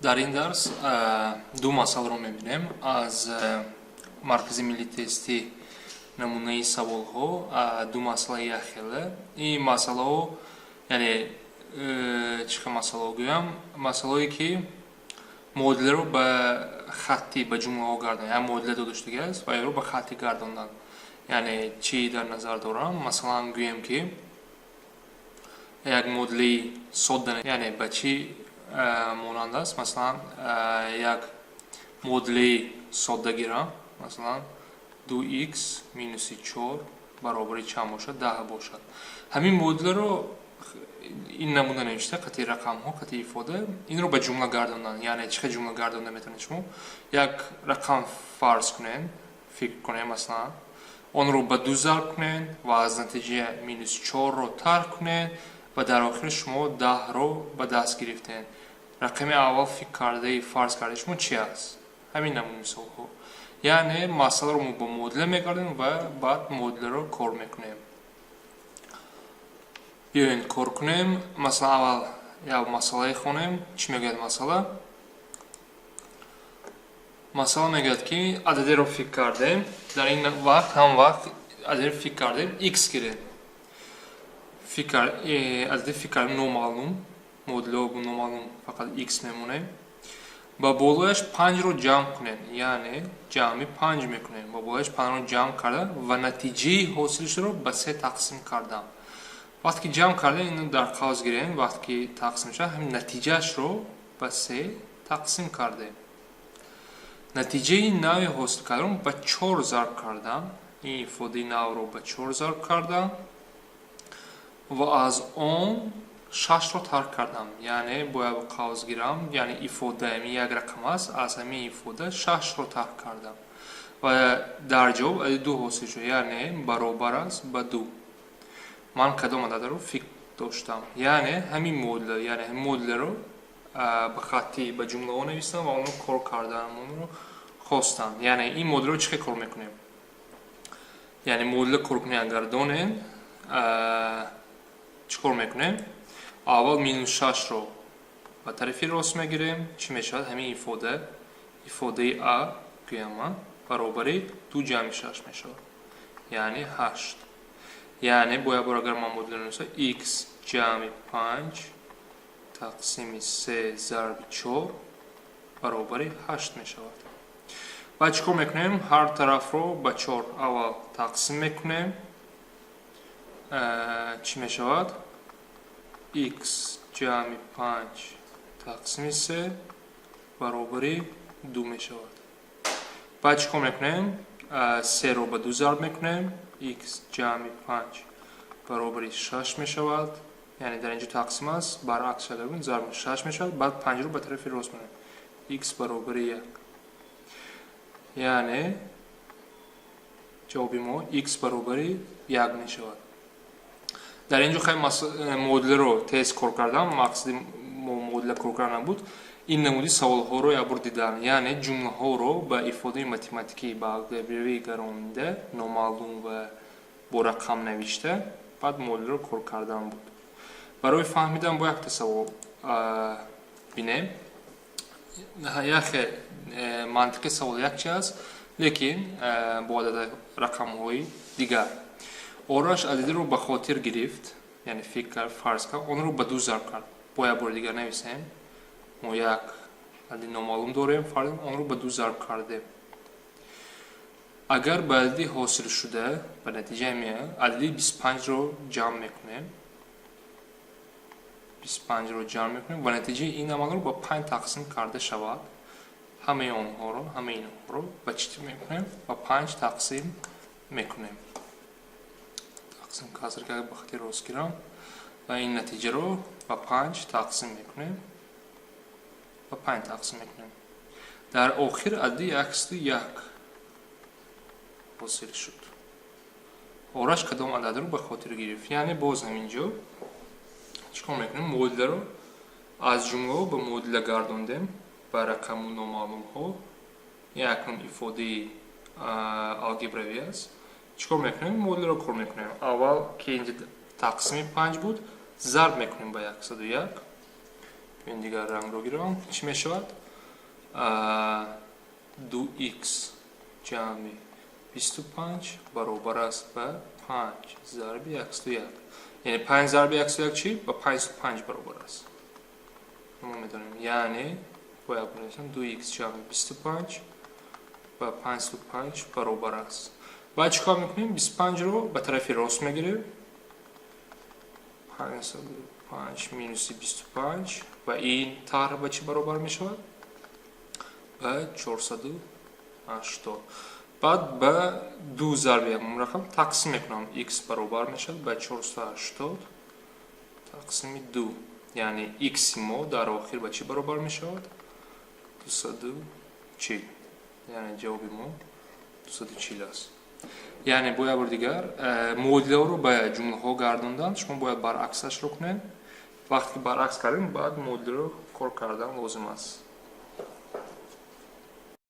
Дар ин дарс ду масъаларо мебинем аз Маркази миллии тестӣ, намунаи саволҳо, ду масъалаи якхела. Ин масъалаҳо, яъне чӣ хел масъалаҳо гӯям, масъалаҳое, ки муодиларо ба хаттӣ, ба ҷумлаҳо гардонанд. Яъне муодила дода шудагиаст ва инро ба хаттӣ гардондан. Яъне чӣ дар назар дорам? Масалан, гӯем, ки як муодилаи содда, яъне ба чӣ монанд аст? Масалан, як муодилаи содда гирам, масалан, ду х минуси чор баробари чанд бошад? 10 бошад. Ҳамин муодиларо ин намуна навишта, қати рақамҳо, қати ифода, инро ба ҷумла гардондан. Яъне чӣ хел ҷумла гардонда метавонед шумо? Як рақам фарз кунед, фикр кунед, масалан, онро ба ду зарб кунед ва аз натиҷа минус чорро тарк кунед ва дар охир шумо 10-ро ба даст гирифтед. Рақами аввал фикр кардаи, фарз кардаи шумо чи аст? Ҳамин намуна мисолҳо. Яъне масъаларо мо ба муодила мегардонем ва баъд муодиларо кор мекунем. Биёед, кор кунем. Масалан, аввал як масъалае хонем. Чӣ мегӯяд масъала? Масъала мегӯяд, ки ададеро фикр кардем, дар ин вақт, ҳам вақт ададеро фикр кардем, x гирем. Ададе фикр кардем номаълум, муодилаҳо номаълум, фақат x мемонем. Ба болояш панҷро ҷамъ кунем, яъне ҷамъи панҷ мекунем. Ба болояш панҷро ҷамъ карда ва натиҷаи ҳосилшударо ба се тақсим кардам. Вақте ки ҷамъ кардем, инро дар қавс гирем, вақте ки тақсим шавад, ҳамин натиҷаашро ба се тақсим кардем. Натиҷаи нави ҳосил кардаро ба чор зарб кардам. Ин ифодаи навро ба чор зарб кардам ва аз он шашро тарк кардам. Яъне бояд қавс гирам, яъне ифода ҳамин як рақам аст, аз ҳамин ифода шашро тарк кардам ва дар ҷавоб адади ду ҳосил шуд, яъне баробар аст ба ду. Ман кадом ададро фикр доштам? Яъне ҳамин муодила, яъне ҳамин муодиларо ба хаттӣ, ба ҷумлаҳо навистам ва онро кор карданамонро хостам. Яъне ин муодиларо чӣ хел кор мекунем? Яъне муодила кор кунем, агар донем, чӣ кор мекунем? Аввал минус шашро ба тарафи рост мегирем. Чӣ мешавад ҳамин ифода? Ифодаи а гӯям ман, баробари ду ҷамъи шаш мешавад, яъне ҳашт. Яъне бо як бор агар ман муодила нависам, x ҷамъи панҷ тақсими се зарби чор баробари ҳашт мешавад. Баъд чӣ кор мекунем? Ҳар тарафро ба чор аввал тақсим мекунем. Чӣ мешавад? X ҷамъи панҷ тақсими се баробари ду мешавад. Баъд чӣ кор мекунем? Серо ба ду зарб мекунем, x ҷамъи панҷ баробари шаш мешавад. Яъне дар инҷо тақсим аст, баръакс агар бинем, зарб шаш мешавад. Баъд панҷро ба тарафи рост мекунем, x баробари як. Яъне ҷавоби мо x баробари як мешавад. Дар ин ҷо хеле муодиларо тез кор кардам. Мақсади мо муодила кор кардан набуд, ин намуди саволҳоро якбор дидан, яъне ҷумлаҳоро ба ифодаи математикӣ, ба алгебравӣ гаронида, номаълум ва бо рақам навишта, баъд муодиларо кор кардан буд. Барои фаҳмидан бо якта савол бинем. Яхе мантиқи савол якчи аст, лекин бо адади рақамҳои дигар. Ораш ададиро ба хотир гирифт, яъне фикр кард, фарз кард, онро ба ду зарб кард. Бо як бори дигар нависем: мо як адади номаълум дорем, фарз, онро ба ду зарб кардем. Агар ба адади ҳосилшуда, ба натиҷа меояд, адади 25-ро ҷамъ мекунем, 25-ро ҷамъ мекунем ва натиҷаи ин амалро ба панҷ тақсим карда шавад, ҳамаи онҳоро, ҳамаи инҳоро ба чӣ мекунем? Ба панҷ тақсим мекунем. Тақсим каср ки ба хати рост гирам ва ин натиҷаро ба панҷ тақсим мекунем, ба панҷ тақсим мекунем. Дар охир адади 101 ҳосил шуд. Ораш кадом ададро ба хотир гирифт? Яъне боз ҳамин ҷо чӣ кор мекунем? Муодиларо аз ҷумлаҳо ба муодила гардондем, ба рақаму номаълумҳо. Акнун ифодаи алгебравӣ аст. Чӣ кор мекунем? Муодиларо кор мекунем. Аввал, ки инҷа тақсими панҷ буд, зарб мекунем ба 101. Ин дигар рангро гирам. Чӣ мешавад? 2 х ҷамъи 25 баробар аст ба 5 зарби 101. Яъне 5 зарби 101 чӣ? Ба 505 баробар аст. Мо медонем. Яъне бояд бинависам: 2 х ҷамъи 25 ба 505 баробар аст. Баъд чӣ кор мекунем? 25-ро ба тарафи рост мегирем. 505 минуси 25 ва ин тарҳ ба чӣ баробар мешавад? Ба 480. Баъд ба ду зарби ҳамон рақам тақсим мекунам. X баробар мешавад ба 480 тақсими 2. Яъне x мо дар охир ба чӣ баробар мешавад? 240. Яъне ҷавоби мо 240 аст. Яъне бо як бори дигар, муодилаҳоро ба ҷумлаҳо гардондан, шумо бояд баръаксашро кунед. Вақте ки баръакс кардем, баъд муодиларо кор кардан лозим аст.